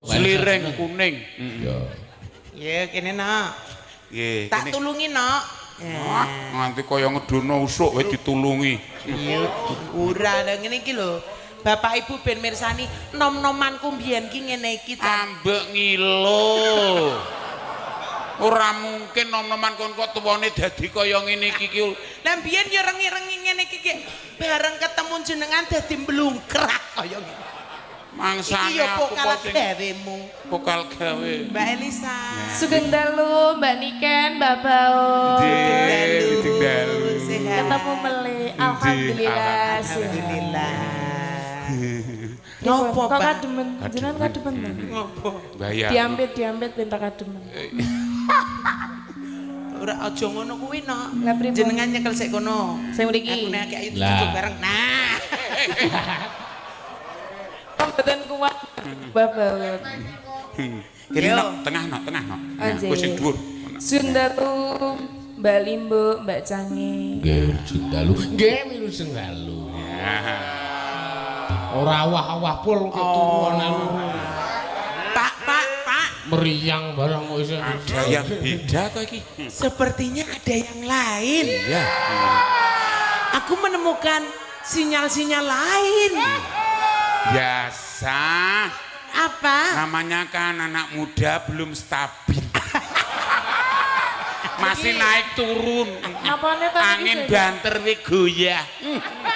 Seliring kuning. Ya. Ya kene nak. Nggih, Tak tulungi nak. Nganti kaya ngedono usuk wae ditulungi. Iya, ora lha ngene iki lho. Bapak Ibu ben mirsani nom-nomanku mbiyen ki ngene iki. Ambek ngilo. Ora mungkin nom-noman kon kok tuwane dadi kaya ngene iki ki. Lah mbiyen ya rengi-rengi ngene iki ki bareng ketemu jenengan dadi mblungkrak kaya ngene. Mangsane iki ya aku pokal gawemu. Pokal gawe. Mbak Elisa. Sugeng dalu Mbak Niken, Mbak Bao. Nggih, sugeng dalu. Ketemu melih. Alhamdulillah. Alhamdulillah. Ngopo, Pak? Kok kademen? Jenengan kademen ta? Ngopo? Bayar. Diampit-diampit ben tak kademen. Ora aja ngono kuwi, Nok. Jenengan nyekel sik kono. Sing mriki. Aku nek ayo duduk bareng. Nah. Mboten kuat. Mbah Baut. Kene nok, tengah nok, tengah nok. Kowe sing dhuwur. Sundalu Mbak Limbo, Mbak Cange. Nggih, Sundalu. Nggih, wilujeng dalu. Ora awah-awah pol keturunan loro. Pak, Pak, Pak. Meriang barang kok isih. Ada yang beda kok iki. Sepertinya ada yang lain. Iya. Aku menemukan sinyal-sinyal lain. Biasa. Apa? Namanya kan anak muda belum stabil. Masih naik turun. Angin banter wi goyah.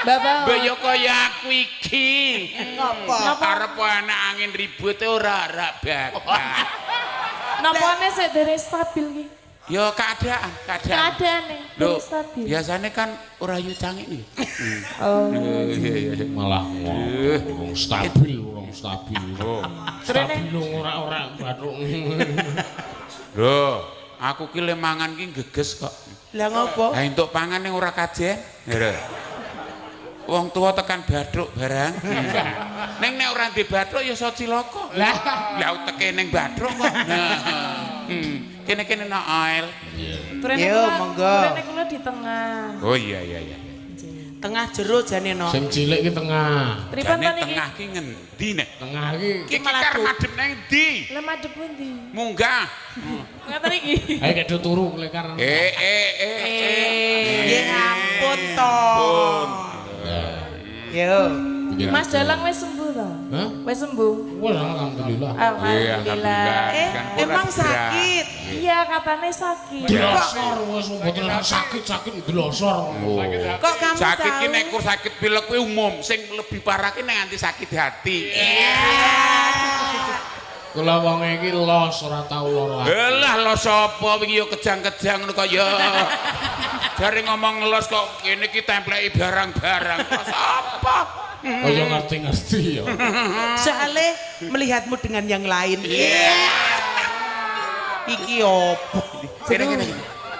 Bapak. Mbok yo kaya aku iki. Ngopo? Arep anak angin ribut ora ora bakal. Napane sik dereng stabil ki? Ya keadaan, keadaan. Keadaane dereng stabil. Biasane kan ora yu cangik nih. Oh. Malah ngomong stabil, urung stabil. Stabil ora-ora bathuk. Lho, aku ki le mangan ki geges kok. Lah ngopo? Lah entuk pangan ning ora kajen. Lho. Wong tua tekan bathuk barang. Ning nek ora ndek bathuk ya iso cilaka. Lah, lah uteke ning bathuk kok. Kene-kene nak ail. Yo monggo. Turene kula di tengah. Oh iya iya iya. Tengah jero jane no. Sing cilik ki tengah. Pripun ta niki? Tengah ki ngendi nek? Tengah ki. Ki malah madhep nang ndi? Lah madhep pundi? Munggah. Ngaten iki. Ayo kedo turu klekar. Ya ampun to. Yo. Mas Dalang wis sembuh to? Hah? Wis sembuh. Wis alhamdulillah. Alhamdulillah. Emang sakit? Iya, katanya sakit. Dilosor wis mboten sakit-sakit dilosor. Kok kamu sakit ki nek kur sakit pilek kuwi umum, sing lebih parah ki nek nganti sakit hati. Kula wong iki los ora tau lara. Lah los apa wingi yo kejang-kejang ngono kok ya. Jare ngomong ngelos kok kene iki templeki barang-barang. Los apa? Kaya ngerti-ngerti ya. Soale melihatmu dengan yang lain. Iki opo? Kene kene.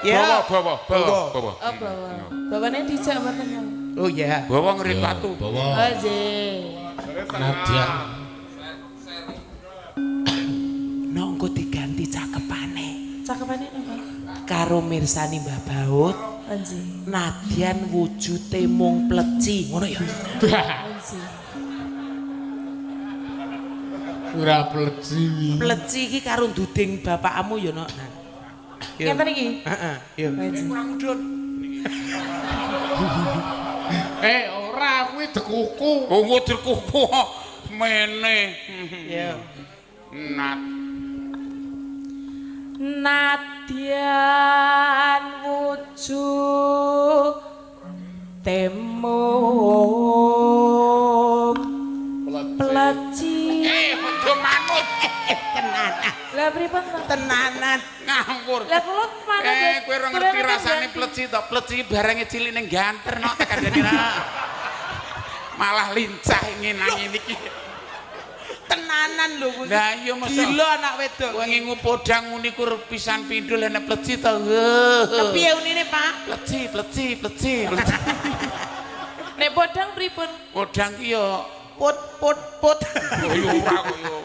Bawa bawa bawa bawa. Oh bawa. Bawane dijak mboten. Oh iya. Bawa ngerit watu. Bawa. Oh nggih. Nadian. Nongko diganti cakepane. Cakepane napa? Karo mirsani Mbah Baut. Nggih. Nadyan wujute mung pleci, ngono ya. Ora pleci. Pleci iki karo nduding bapakmu ya, Nok. Nah. Ngeten iki? Heeh, yo. Kurang mudhun. Ora kuwi dekuku. Oh, dekuku mene. Yo. Nat Nadyan wujud temung pleci. Aja manut. Tenanan. Lah pripun to? Tenanan ngawur. Lah kula manut. Kowe ora ngerti rasane pleci to. Pleci barange cilik ning ganter nok tekandane. Malah lincah ngenang ngene iki. Tenanan lho kuwi. Lah iya mosok. Gila anak wedok. Kowe ngingu podang muni kur pisan pindho lha nek pleci to. Piye unine, Pak? Pleci, pleci, pleci, pleci. Nek podang pripun? Podang ki yo put put put. Oh iya ora kok yo.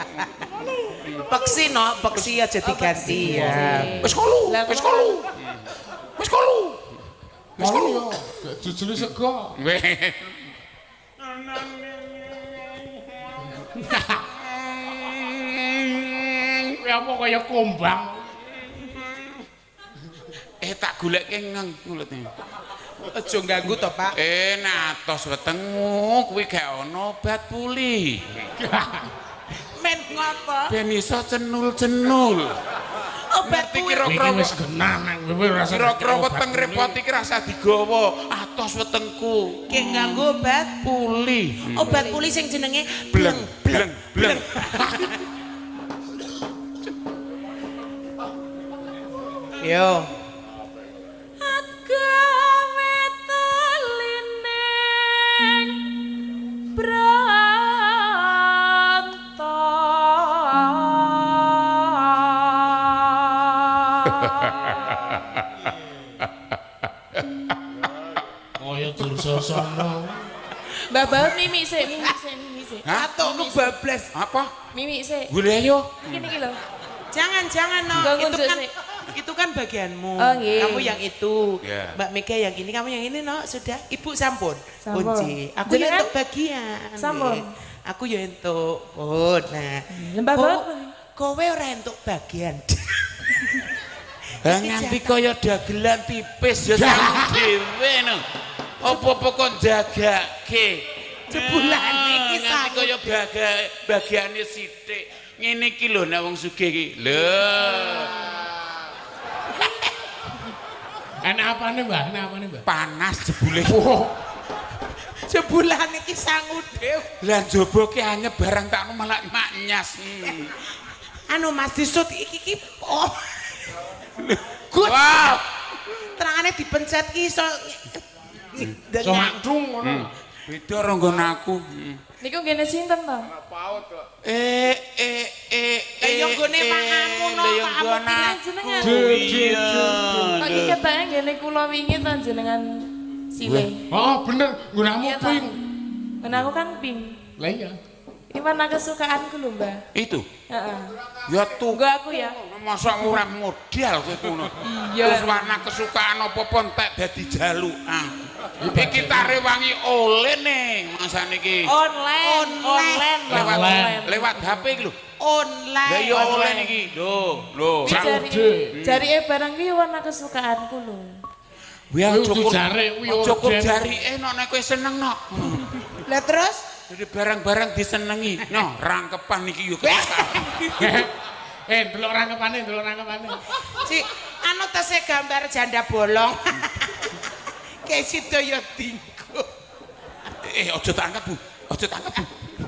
Peksi no, peksi aja diganti ya. Wis kolu, wis kolu. Wis kolu. Wis kolu. Jujule sego. Kowe apa kaya kumbang. Tak goleke ngeng mulutnya. Aja ganggu to, Pak. Natos wetengmu kuwi gak ana obat pulih. Men ngopo? Ben iso cenul-cenul. Obat pulih kira-kira wis genah nang kowe ora usah kira-kira weteng repot iki rasa digawa. Atos wetengku. Ki nganggo obat pulih. Obat pulih sing jenenge bleng bleng bleng. Yo. Agawe telining branta. Kaya Dursasana. Mbah Baut mimik sik, mimik sik, mimik sik. Atukku bablas. Apa? Mimik sik. Golek yo. Iki niki lho. Jangan, no. Itu kan bagianmu. Oh, kamu yang itu. Yeah. Mbak Mega yang ini, kamu yang ini, no. Sudah. Ibu sampun. Kunci. Aku yang entuk bagian. Sampun. Aku ya entuk. Oh, nah. Mbak Baut. Kowe ora entuk bagian. Lah nganti kaya dagelan tipis ya sangu dhewe no. Apa-apa kon jagake. Jebulane iki nganti kaya bagiane sithik. Ngene iki lho nek wong sugih iki. Lho. Enak apane, Mbah? Enak apane, Mbah? Panas jebule. Jebulane iki sangu dhewe. Lah njaba ki anyep barang tak malah maknyas. Anu Mas disut iki ki oh. Good. Wow. Terangane dipencet ki iso iso makdung ngono. Beda karo nggon aku. Niku nggene sinten to? Paut kok. Lah yo nggone pakamu no, pakamu jenengan. Iya. Kok iki ketake nggene kula wingi to jenengan silih. Oh, bener, nggonamu pink. Nggon aku kan pink. Lah iya. Ini warna kesukaanku lho, Mbah. Itu? Heeh. Ya tuh. Nggo aku ya. Masa ora modal kowe ngono. Iya. Terus warna kesukaan apa-apa entek dadi jalukan. Iki tarewangi oleh masane iki. Online, online. Lewat HP iki lho. Online. Lah iya online iki. Lho, lho. Jarike barang ki warna kesukaanku lho. Wih, cukup cukup jarike nek kowe seneng nok. Lah terus jadi barang-barang disenengi. No, rangkepan iki yo kesukaan. Delok rangkepane, delok rangkepane. Si, anu tese gambar janda bolong. Kayak sido ya dinggo. Aja tak angkat, Bu. Aja tak angkat, Bu.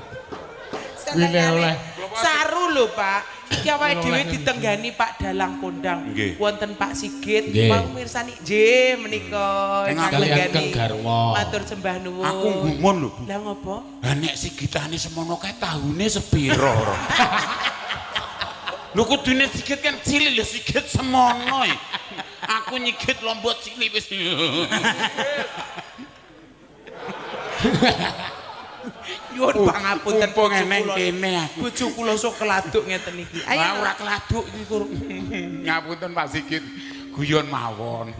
Oleh. Saru lho, Pak. Iki awake dhewe ditenggani Pak Dalang Kondang. Wonten Pak Sigit, mau mirsani nggih menika ingkang lenggani. Matur sembah nuwun. Aku gumun lho, Bu. Lah ngopo? Lah nek Sigitane semono kae tahune sepiro? Lho kudune Sigit kan cilik lho, Sigit semono. Aku nyigit lombok cilik wis. Nyuwun pangapunten mumpung eneng kene aku. Bojo kula sok keladuk ngeten iki. Ayo ora keladuk iki kur. Ngapunten Pak Sigit, guyon mawon.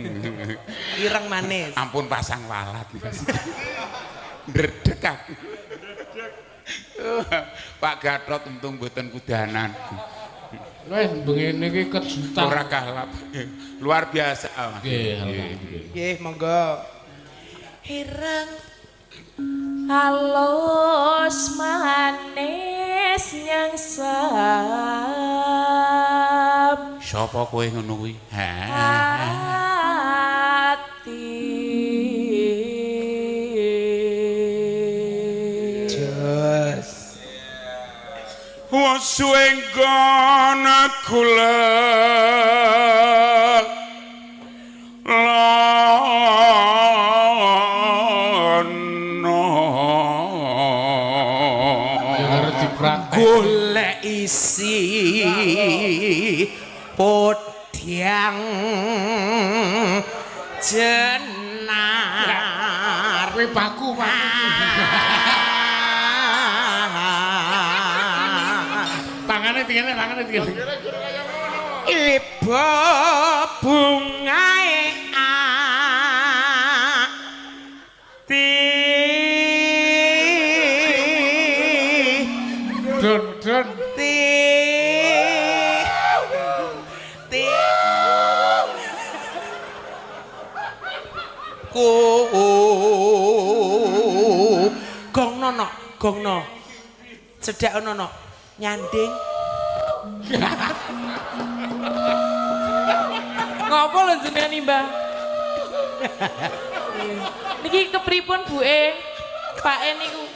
Ireng manis. Ampun pasang walat. Ndredeg aku. Pak Gatot untung mboten kudanan. Wis bengene iki kejutan. Ora kalap. Luar biasa. Nggih, alhamdulillah. Nggih, monggo. Ireng halus manis nyangsap. Sapa kowe ngono kuwi? Ati. Jos. Wasuwe nggon kula. Golek isi podang jenar. Kowe baku, Pak. Tangane tingene, tangane tingene. Iba bungae ati. Dun, dun. Ti. Gongno. Cedhak ono no. Nyanding. Ngopo lho jenengan Mbah? Niki kepripun buke? Pake niku.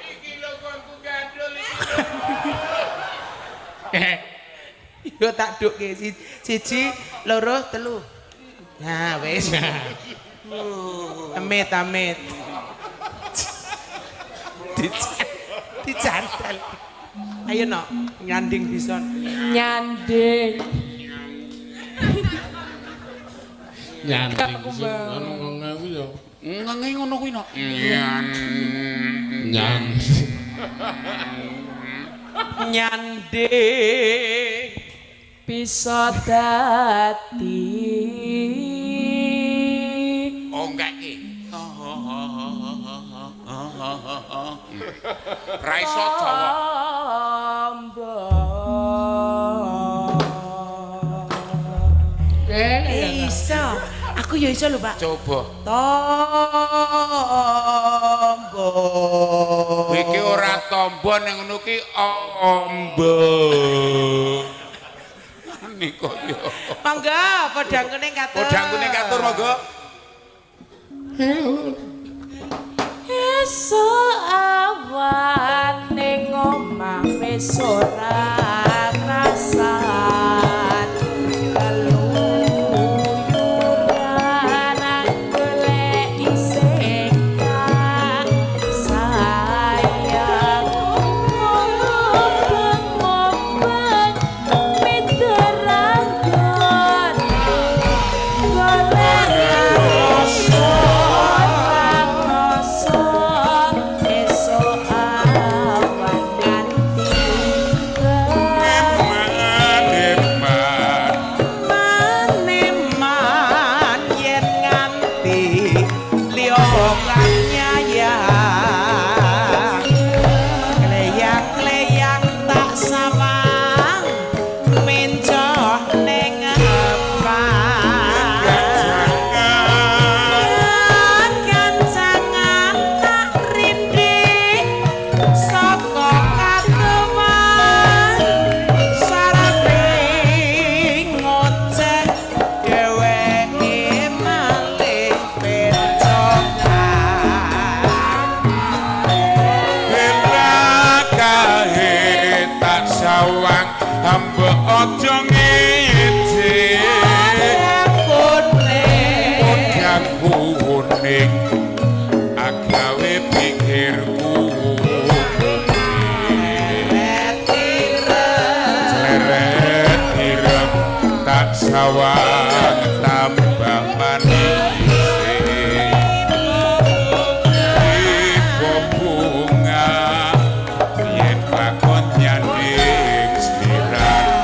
Iki lho konku gandul iki. Yo tak dukke siji, loro, telu. Nah, wis. Amit amit. Dicantel. Ayo no, nyanding bison. Nyanding. Nyanding bison anu ngene kuwi ya. Ngene ngono kuwi no. Nyan. Nyanding bisa dadi. Oh enggak iki. Ra iso Jawa. Iso. Aku ya iso lho, Pak. Coba. Tombo. Iki ora tombo ning ngono ki ombo. Niku yo. Monggo podang kuning katur. Podang kuning katur monggo. Esuk awan ning omah wis ora krasan. Keluyuran goleki sing tak sayang. Mobeng-mobeng miteranggon golek rasa rasa esuk awan nganti Maneman yen nganti liya kang nyayang. Kleyang-kleyang tak sawang mencoh ning epang. Kancangan tak rinding saka katuman sarape ngoceh dheweke malih pecokan. Kahe tak sawang hamba aja ngece. Podang kuning agawe pikirku Cleret ireng tak sawang tambah manis. Ibu bunga yen lakon nyanding sliramu.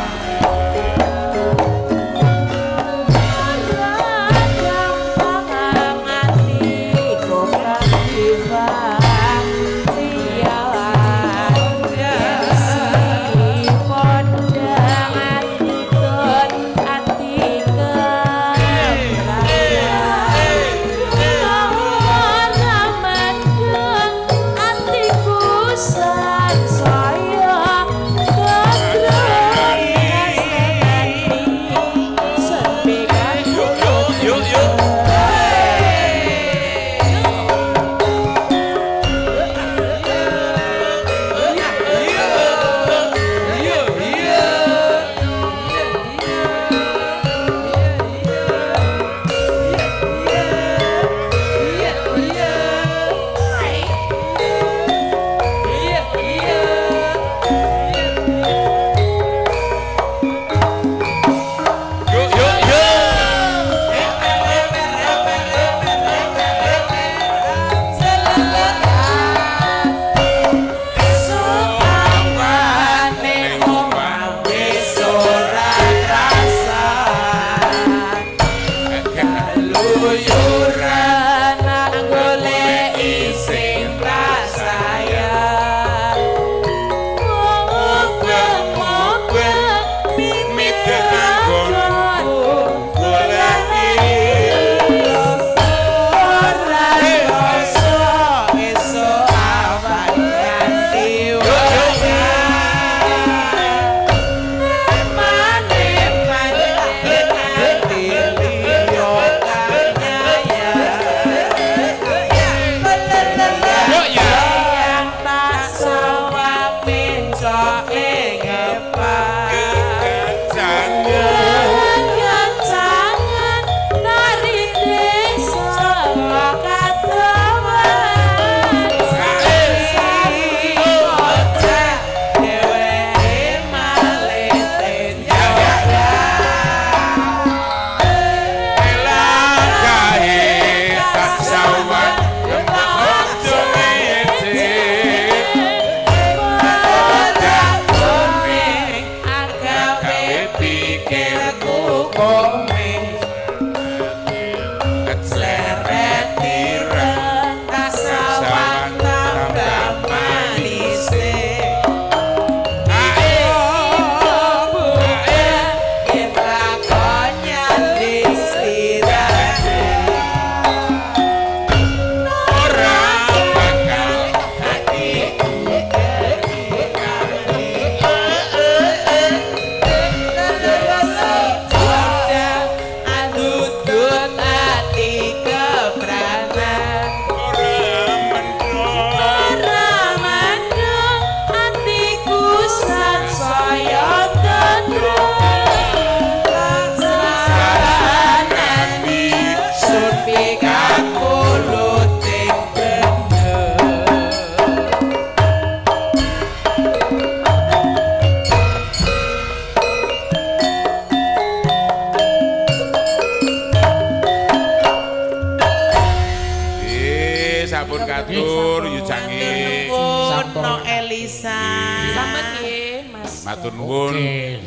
Matur nuwun.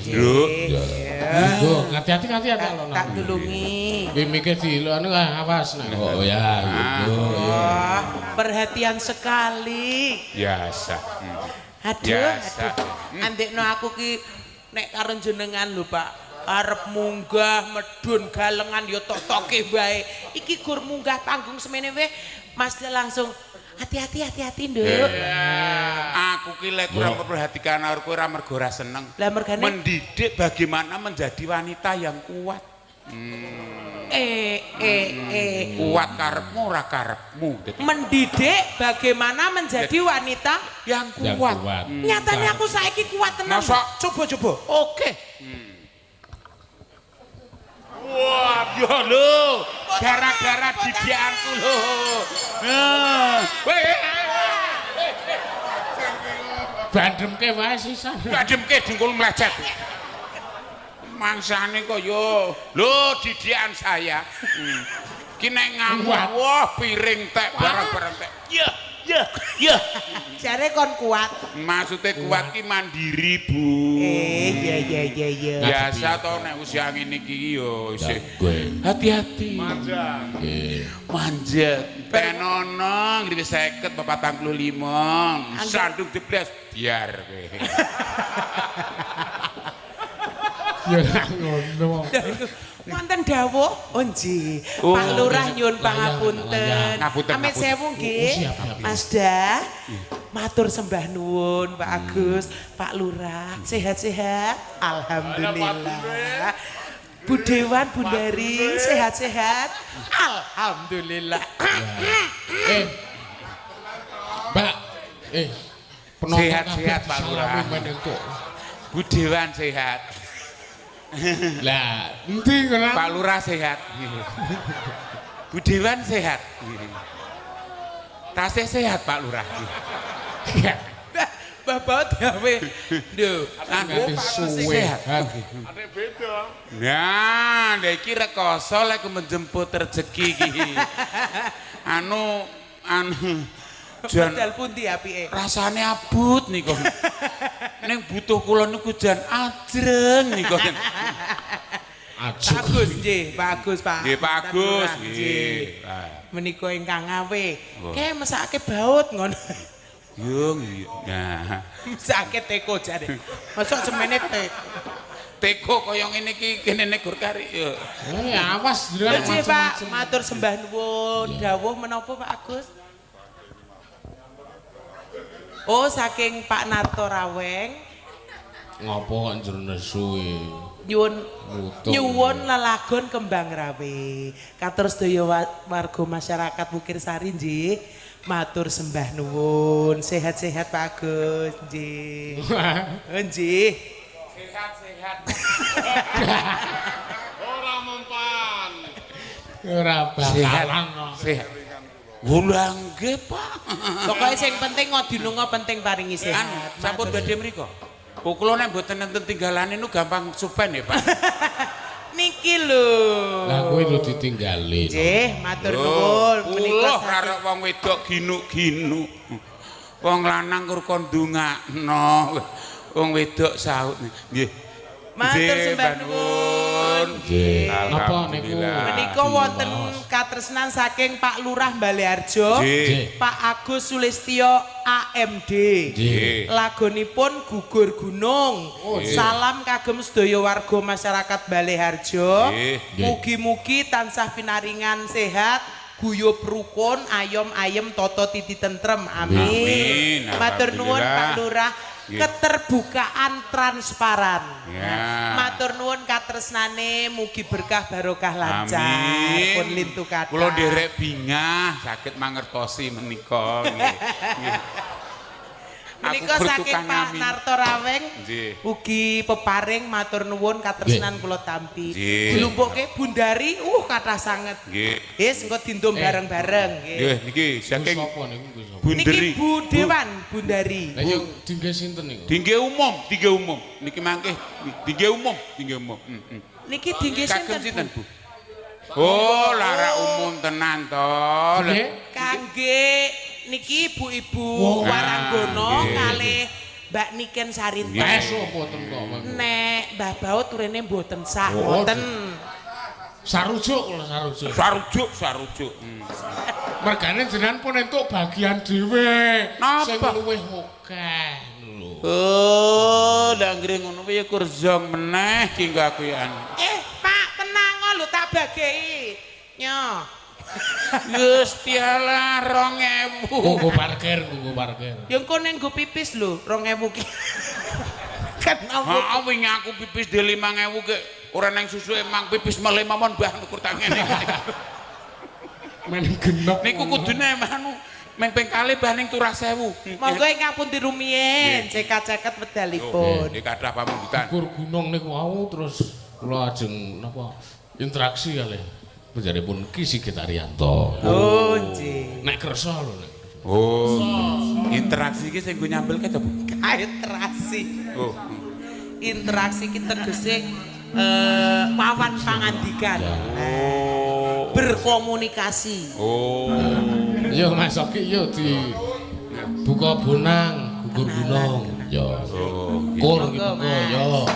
Nduk. Nduk, hati-hati hati-hati alon. Tak tulungi. Nggih mikir di anu awas nek. Oh ya, gitu. Perhatian sekali. Biasa. Aduh, aduh. Andekno aku ki nek karo jenengan lho, Pak. Arep munggah medun galengan ya tok-toke wae. Iki gur munggah panggung semene wae Mas langsung hati-hati hati-hati, Nduk. Aku ki lek kurang memperhatikan aku ora mergo ora seneng. Lah mergane mendidik bagaimana menjadi wanita yang kuat. Kuat karepmu ora karepmu. Mendidik bagaimana menjadi wanita yang kuat. Nyatanya aku saiki kuat tenan. Coba-coba. Oke. Wah, yo lho, gara-gara didikanku lho. Bandemke wae sisan. Bandemke dengkul mlecet. Mangsane kok yo. Lho, didikan saya. Ki nek ngamuk, wah piring tek barang-barang tek. Ya, ya, ya. Jare kon kuat. Maksude kuat ki mandiri, Bu. Iya iya iya iya. Biasa to nek usia ngene iki yo isih hati-hati. Manja. Nggih. Manja. Penono nggih 50 45. Sandung jeblas biar kowe. Ya ngono. Wonten dawuh, oh nggih. Pak Lurah nyuwun pangapunten. Amit sewu nggih. Mas Dah, matur sembah nuwun Pak Agus, Pak Lurah, sehat-sehat. Alhamdulillah. Bu Dewan, Bu Dari, sehat-sehat. Alhamdulillah. Mbak, sehat-sehat Pak Lurah. Bu Dewan sehat. Lah, endi kono? Pak Lurah sehat. Bu Dewan sehat. Tasih sehat Pak Lurah. Bapak gawe. Lho, aku sehat. Ade beda. Nah, lha iki rekoso lek menjemput rezeki iki. Anu jan modal pundi apike? Rasane abut niku. Ning butuh kula niku jan ajreng niku. Pak Agus nggih, Pak Agus, Pak. Nggih, Pak Agus nggih. Menika ingkang ngawe. Ke mesake baut ngono. Yo nggih. Nah, mesake teko jare. Mosok semene teko. Teko kaya ngene iki kene gur kari yo. Awas jenengan macem-macem. Pak, matur sembah nuwun. Dawuh menapa Pak Agus? Oh, saking Pak Narto Raweng. Ngopo kok njero nesu e? Nyuwun lelagon Kembang Rawe. Katur sedaya warga masyarakat Wukirsari nggih, matur sembah nuwun. Sehat-sehat Pak Agus nggih. Nggih. Sehat-sehat. Ora mempan. Ora bakalan. Sehat. Wula nggih, Pak. Pokoke sing penting ngodinunga penting paringi sehat. Sampun badhe mriko. Kula nek mboten enten tinggalane nu gampang supen ya, Pak. Niki lho. Lah kuwi lho ditinggali. Nggih, matur nuwun. Menika karo wong wedok ginuk-ginuk. Wong lanang kur kon ndongakno. Wong wedok saut. Nggih. Matur sembah nuwun. Nggih. Napa niku? Menika wonten katresnan saking Pak Lurah Baleharjo, Pak Agus Sulistyo AMD. Lagonipun Gugur Gunung. Salam kagem sedaya warga masyarakat Baleharjo. Mugi-mugi tansah pinaringan sehat, guyub rukun, ayom ayem, toto titi tentrem. Amin. Matur nuwun Pak Lurah. Keterbukaan transparan. Ya. Matur nuwun katresnane, mugi berkah barokah lancar. Pun lintu kathah. Kula nderek bingah saged mangertosi menika nggih. Menika saking Pak Narto Raweng ugi peparing matur nuwun katresnan kula tampi. Dilumpukke Bundari kathah sanget. Nggih. Wis engko dindum bareng-bareng nggih. Nggih niki saking Bundari. Niki Bu Dewan Bundari. Lah yo dingge sinten niku? Dingge umum, dingge umum. Niki mangke dingge umum, dingge umum. Niki dingge sinten, Bu? Oh, lara umum tenan to. Kangge niki ibu-ibu Waranggono kalih Mbak Niken Sarinten. Wes mboten kok. Nek Mbah Baut turene mboten sah ngoten. Sarujuk kula sarujuk. Sarujuk, sarujuk. Mergane jenengan pun entuk bagian dhewe sing luwih akeh lho. Oh, lha anggere ngono kuwi ya kurzong meneh ki nggo aku ya. Pak, tenang lho tak bagei. Nyo. Gusti Allah 2000. Nggo parkir, nggo parkir. Ya engko ning nggo pipis lho, 2000 ki. Kan heeh wingi aku pipis dhe 5000 ki ora nang susuke mang pipis melih mawon mbah nukur tangene. Men genep. Niku kudune anu meng ping kalih bah ning turah 1000. Monggo ingkang pundi rumiyin, cekak-ceket wedalipun. Nggih kathah pamundutan. Gugur gunung niku wau terus kula ajeng napa interaksi kalih panjenenganipun Ki Sigit Arianto. Oh, nggih. Nek kersa lho nek. Oh. Interaksi iki sing nggo nyambel ke to, Bu? Interaksi. Oh. Interaksi ki tegese wawan pangandikan. Oh. Berkomunikasi. Oh. Yo Mas Oki yo di buka bonang gugur gunung. Yo. Kur iki buka yo.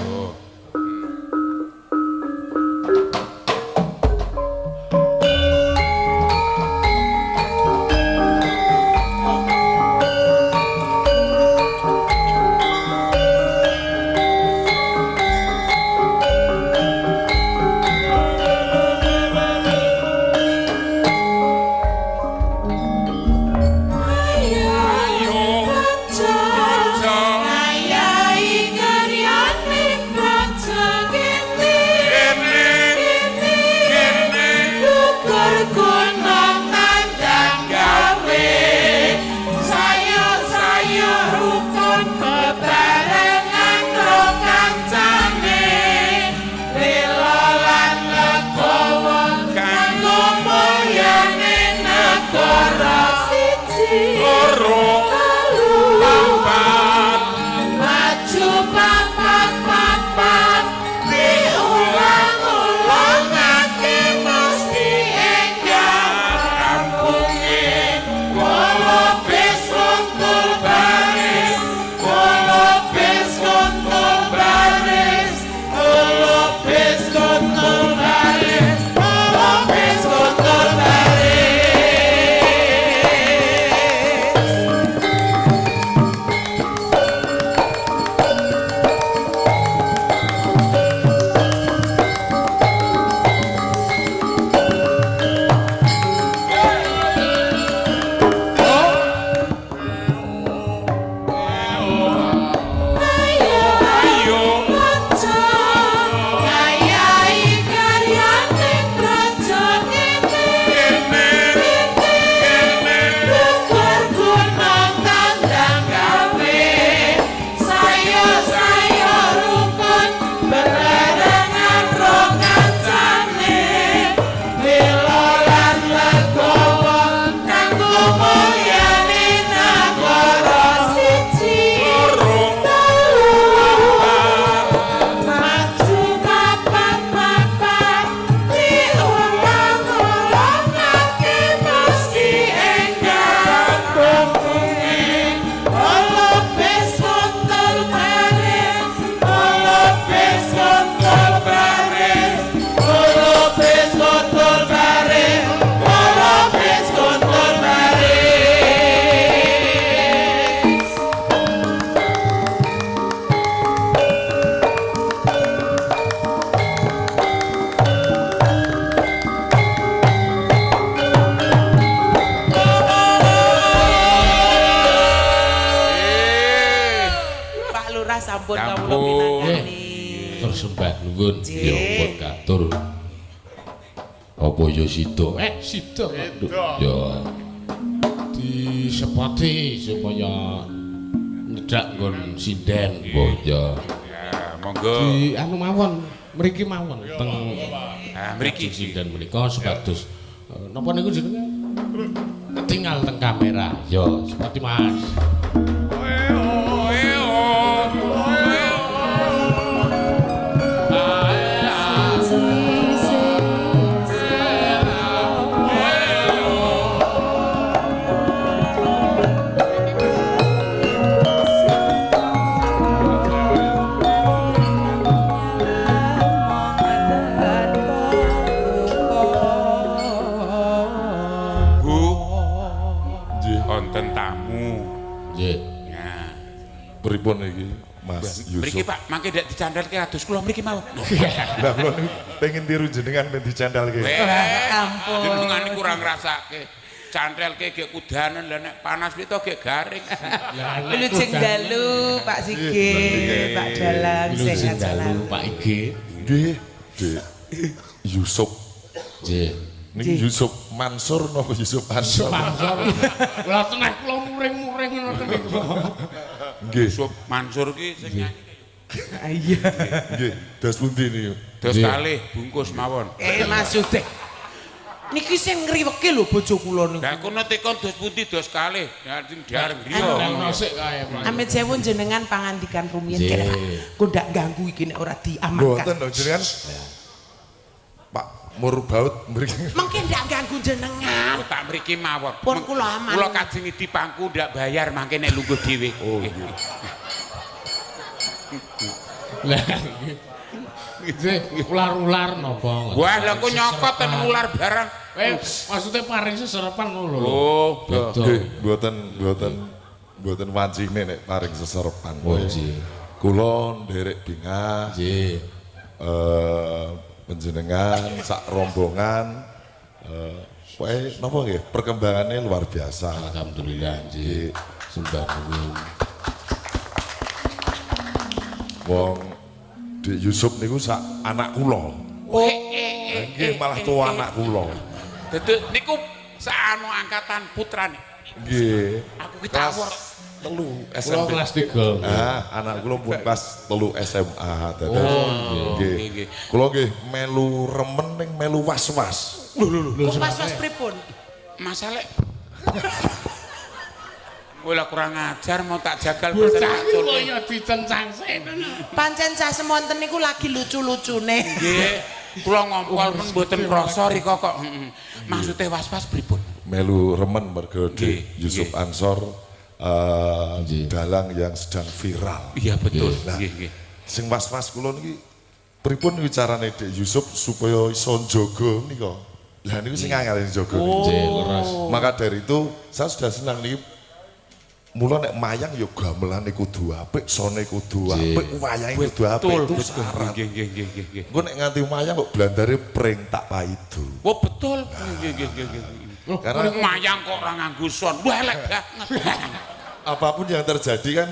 Sampun kawula pinangkani. Tersembah nuwun ya pun katur. Apa ya sida? Sida kok. Ya. Disepati supaya nyedak nggon sinden. Oh ya. Ya, monggo. Di anu mawon, mriki mawon teng mriki sinden menika supados napa niku jenenge? Ketinggal teng kamera. Ya, sepati Mas. Pripun iki Mas Yusuf? Mriki Pak, mangke ndak dicandhalke kados kula mriki mawon. Lah kula niku pengen tiru jenengan ben dicandhalke. Ampun. Jenengan niku kurang ngrasake. Cantelke gek kudanen lah nek panas piye to gek garing. Wilujeng dalu Pak Sigit, Pak Dalang sehat selalu. Pak Ige. Nggih, Dik. Yusuf. Nggih. Niki Yusuf Mansur napa Yusuf Ansor? Mansur. Lah teneh kula muring-muring ngoten niku. Nggih. Yusuf Mansur ki sing nyanyi. Iya. Nggih, dos pundi niku? Dos kalih bungkus mawon. Maksude. Niki sing ngriweke lho bojo kula niku. Lah kono tekon dos pundi dos kalih. Ya sing diarep griya. Amit sewu jenengan pangandikan rumiyin kene Pak. Ku ndak ganggu iki nek ora diamankan. Mboten lho jenengan. Pak Murbaut mriki. Mengke ndak ganggu jenengan. Oh, tak mriki mawon. Pun kula aman. Kula kajeng dipangku ndak bayar mangke nek lungguh dhewe. Oh nggih. Lah nggih ular-ular napa? Wah, lha kok nyokot ten ular barang. Maksudnya paring seserepan ngono lho. Oh, nggih, mboten wancine nek paring seserepan. Kula nderek bingah. Nggih. Panjenengan sak rombongan pokoke napa nggih perkembangannya luar biasa. Alhamdulillah nggih. Sembah nuwun. Wong Dik Yusuf niku sak anak kula. Oh, nggih malah tuwa anak kula. Dadi niku sak anu angkatan putrane. Nggih. Aku ki tawur 3 SMP. Kula kelas 3. Ah, anak kula pun kelas 3 SMA. Dados nggih. Kula nggih melu remen ning melu was-was. Lho lho lho. Was-was pripun? Masalah Wah kurang ajar mau tak jagal bocah kok ya dicencang senen. Pancen cah semonten niku lagi lucu-lucune. Nggih. Kula ngompol men mboten krasa rika kok. Maksude was-was pripun? Melu remen mergo Dik Yusuf Ansor dalang yang sedang viral. Iya betul. Nah, sing was-was kula niki pripun niku carane Dik Yusuf supaya iso njaga nika. Lah niku sing angel njaga niku. Maka dari itu saya sudah senang niki. Mula nek mayang ya gamelane kudu apik, sone kudu apik, wayange kudu apik. Itu syarat. Nggih nggih nggih nggih. Engko nek nganti mayang kok blandare pring tak paido. Oh betul. Nggih nggih nggih nggih. Karena mayang kok ora nganggo son. Wah elek banget. Apapun yang terjadi kan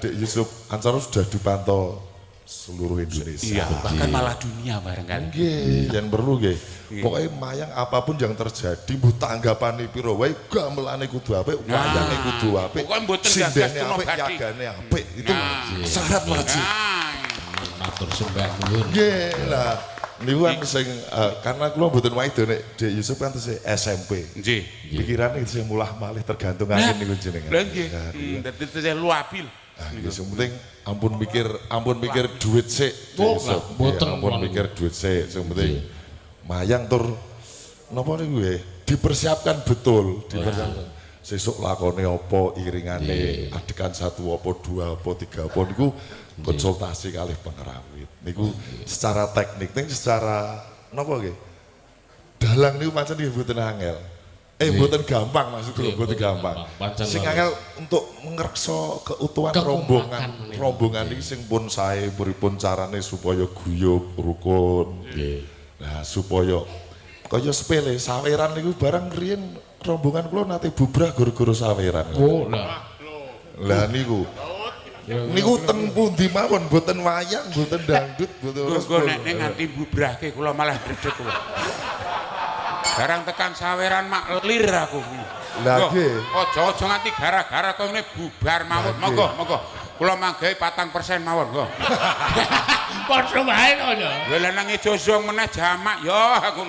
Dik Yusuf Ansor sudah dipantau seluruh Indonesia. Iya, bahkan malah dunia barangkali. Nggih, yen perlu nggih. Pokoke mayang apapun yang terjadi, mbuh tanggapane pira wae, gamelane kudu apik, wayange kudu apik. Pokoke mboten gagas apik, yagane apik. Itu syarat wajib. Matur sembah nuwun. Nggih lah. Niku kan sing karena kula mboten waido nek Dik Yusuf kan tesih SMP. Nggih. Pikirane tesih mulah malih tergantung angin niku jenengan. Lha nggih. Dadi tesih luabil. Ah, nggih sing penting ampun mikir duit sik. Mboten ampun mikir duit sik, sing penting mayang tur napa niku nggih dipersiapkan betul, dipersiapkan. Sesuk lakone apa, iringane adegan 1 apa 2 apa 3 apa niku konsultasi kalih pengrawit. Niku secara teknik ning secara napa nggih? Dalang niku pancen nggih mboten angel. Mboten gampang maksud kula, mboten gampang. Sing angel untuk mengreksa keutuhan rombongan. Rombongan iki sing pun sae pripun carane supaya guyub rukun. Nah, supaya kaya sepele saweran niku barang riyen rombongan kula nate bubrah gara-gara saweran. Oh, lah. Lah niku. Niku teng pundi mawon mboten wayang, mboten dangdut, mboten ora. Nek nganti bubrahke kula malah dredeg kula. Barang tekan saweran mak lir aku. Lah nggih. Aja-aja nganti gara-gara kok ngene bubar mawon. Monggo, monggo. Kula manggahe 4% mawon, monggo. Padha wae to ya. Lha nang ejozong meneh jamak ya aku.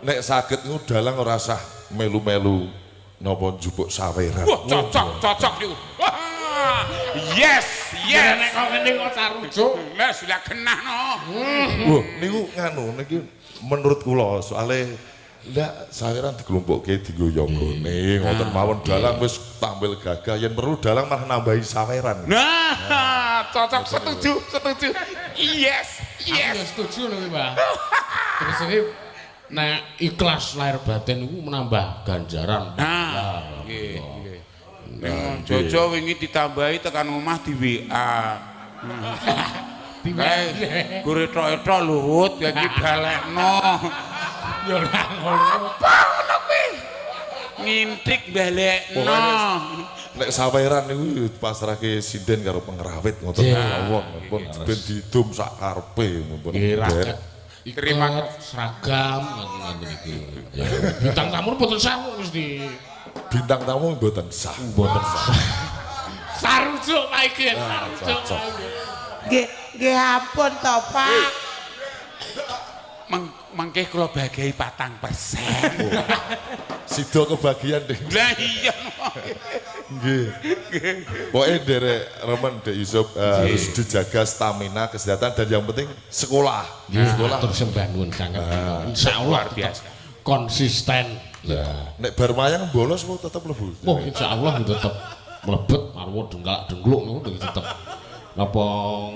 Nek saged niku dalang ora usah melu-melu napa njupuk saweran. Wah, cocok, cocok niku. Yes, yes. Nek kok ngene kok sarujuk. Lah sudah kena no. Wah, niku nganu niki menurut kula soalnya ndak saweran dikelompokke dienggo yogane ngoten mawon dalang wis tampil gagah yen perlu dalang malah nambahi saweran. Nah, cocok, setuju, setuju. Yes, yes. Aku setuju niku, Pak. Terus iki nek ikhlas lahir batin niku menambah ganjaran. Nah, nggih, nggih. Jojo wingi ditambahi tekan omah di WA. Kae gure tok-tok luhut ya iki balekno. Ya ora ngono. Apa ngono kuwi? Ngintik balekno. Nek saweran niku pasrahke sinden karo pengrawit ngoten mawon pun ben didum sak karepe pun. Terima seragam ngoten niku. Bintang tamu mboten sah mesti. Bintang tamu mboten sah. Mboten sah. Sarujuk Pak iki, sarujuk. Nggih, nggih ampun to, Pak. Mengke kula bagi 4%. Sida kebagian deh. Lah iya. Nggih. Pokoke nderek remen Dek Yusuf harus dijaga stamina, kesehatan dan yang penting sekolah. Sekolah terus sembah nuwun sanget. Insyaallah biasa. Konsisten. Lah, nek bar wayang bolos mau tetep mlebu. Oh, insyaallah tetep mlebet marwa dengklak-dengkluk niku tetep. Napa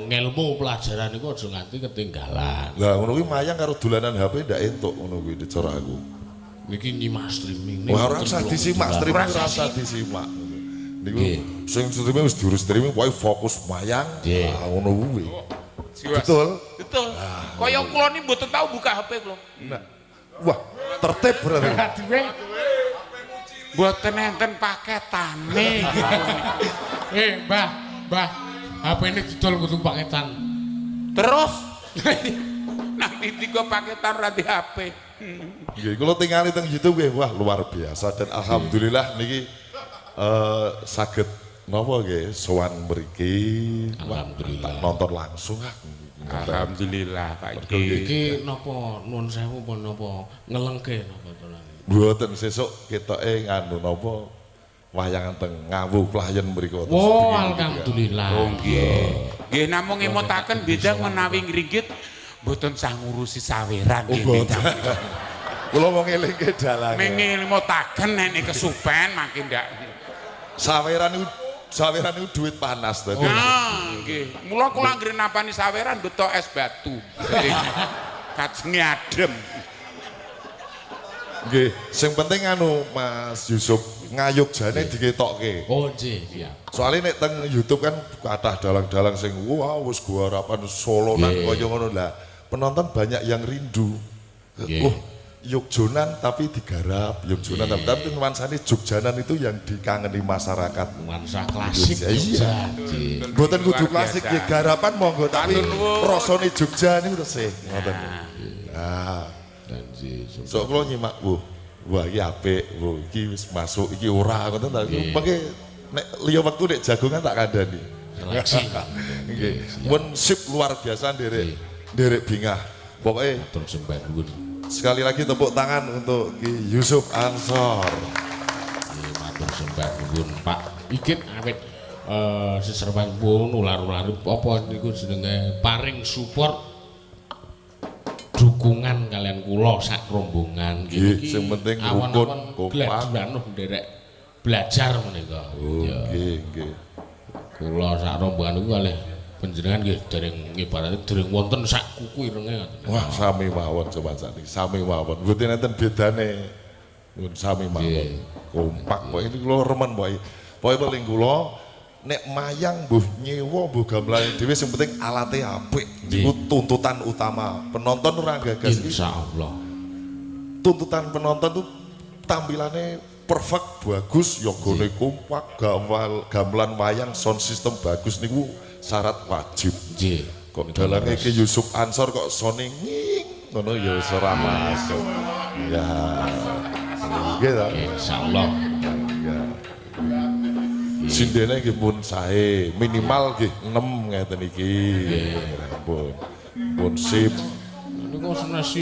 ngelmu pelajaran niku aja nganti ketinggalan. Lah ngono kuwi mayang karo dolanan HP ndak entuk ngono kuwi cara aku. Niki nyimak streaming. Wah, ora usah disimak streaming, ora usah disimak. Niku sing streaming wis diurus streaming pokoke fokus mayang. Ah ngono kuwi. Betul. Betul. Kaya kula niki mboten tau buka HP kula. Nah. Wah, tertib berarti. Mboten enten paketane. Mbah, Mbah. HP ini didol kudu paketan. Terus nanti tiga paketan ranti HP. Nggih, kula tingali teng YouTube nggih, wah luar biasa dan alhamdulillah niki saged napa nggih sowan mriki. Alhamdulillah. Nonton langsung ah. Alhamdulillah Pak Iki. Iki napa nuwun sewu apa napa ngelengke napa to? Mboten sesuk ketoke nganu napa wayangan teng Ngawu Playen mriku. Oh, alhamdulillah. Oh nggih. Nggih namung ngemutaken beda menawi ngringgit mboten sah ngurusi saweran nggih. Kula mau ngelingke dalange. Ngemutaken nek kesupen mangke ndak. Saweran niku saweran niku duit panas dadi. Nah, nggih. Mula kula anggere nampani saweran beto es batu. Kajenge adem. Nggih, sing penting anu Mas Yusuf ngayogjane diketokke. Oh nggih, iya. Soale nek teng YouTube kan kathah dalang-dalang sing wah wis garapan Solo nang kaya ngono lah. Penonton banyak yang rindu. Oh, Yogjonan tapi digarap, Yogjonan tapi nuansane Jogjanan itu yang dikangeni masyarakat. Nuansa klasik Jogja. Mboten kudu klasik ya garapan monggo tapi rasane Jogja niku tesih ngoten. Nah. Sok kula nyimak, wuh, wah iki apik, wuh iki wis masuk, iki ora ngoten ta. Mengke nek liya wektu nek jagongan tak kandhani. Seleksi. Nggih. Mun sip luar biasa nderek nderek bingah. Pokoke matur sembah nuwun. Sekali lagi tepuk tangan untuk Ki Yusuf Ansor. Nggih, matur sembah nuwun Pak Igit awit seserpanipun ular-ular apa niku jenenge paring support dukungan kalian kula sak rombongan nggih sing penting rukun kompak nderek belajar menika. Nggih nggih. Kula sak rombongan niku kalih panjenengan nggih dereng ibarate dereng wonten sak kuku irenge ngoten. Wah sami mawon coba sakniki sami mawon. Mboten enten bedane. Mun sami mawon. Kompak pokoke niku kula remen pokoke. Pokoke paling kula nek mayang mbuh nyewa mbuh gamelane dhewe sing penting alate apik. Niku tuntutan utama. Penonton ora gagas iki. Insyaallah. Tuntutan penonton tuh tampilannya perfect, bagus, yogone kompak, gamelan wayang, sound system bagus niku syarat wajib. Nggih. Kok dalange Ki Yusuf Ansor kok sone nging ngono ya wis ora masuk. Ya. Nggih ta? Insyaallah. Ya. Sindene nggih pun sae, minimal nggih 6 ngeten iki. Pun. Pun sip. Niku senesi